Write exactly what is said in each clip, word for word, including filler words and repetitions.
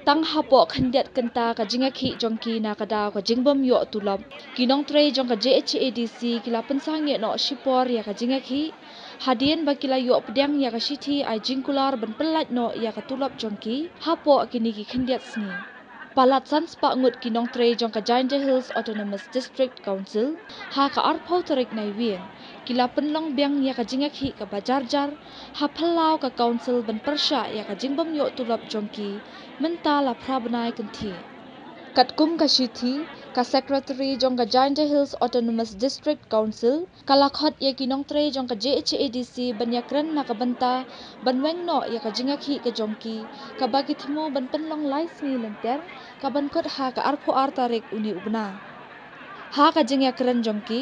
Tang hapoh khyndiat kynta ka jingïakhih jong ki na ka daw ka jingbym ïoh tulop, ki nongtrei jong ka J H A D C ki la pynsangeh noh shipor ïa ka jingïakhih, hadien ba ki la ïoh pdiang ïa ka shithi ai jingkular ban pyllait noh ïa ka tulop jong ki hapoh kine ki khyndiat sngi. Palat san spah ngut ki nongtrei jong ka Jaintia Hills Autonomous District Council ha ka arphew tarik Naiwieng ki la pynlong biang ïa ka jingïakhih kaba jar jar ha phyllaw ka council ban pyrshah ïa ka jingbym ïoh tulop jong ki mynta la phra bnai kynthih. Katkum ka shithi, ka secretary jong ka Jaintia Hills Autonomous District Council ka la khot ïa ki nongtrei jong ka J H A D C ban ïakren na ka bynta ban weng noh ïa ka jingïakhih ka jong ki, kaba ki thmu ban pynlong lai sngi lynter, kaban kut ha ka arphew ar tarik une u bnai. Ha ka jingïakren jong ki,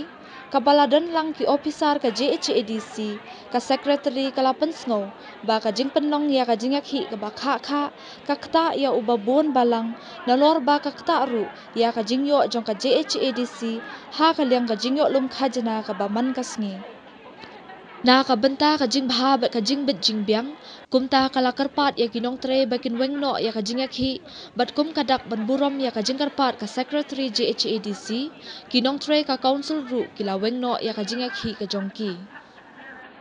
kaba la don lang ki ophisar ka J H A D C, ka secretary ka la pynsngew ba ka jingpynlong ïa ka jingïakhih kaba khah khah ka ktah ïa uba bun balang, nalor ba ka ktah ruh ïa ka jingïoh jong ka J H A D C ha ka liang ka jingïoh lum khajna kaba man ka sngi. Na ka bynta ka jingbha bad ka jingbit jingbiang, kumta ka la kyrpad ïa ki nongtrei ba kin weng noh ïa ka jingïakhih, bad kum ka dak ban burom ïa ka jingkyrpad ka secretary J H A D C, ki nongtrei ka council ruh ki la weng noh ïa ka jingïakhih ka jong ki.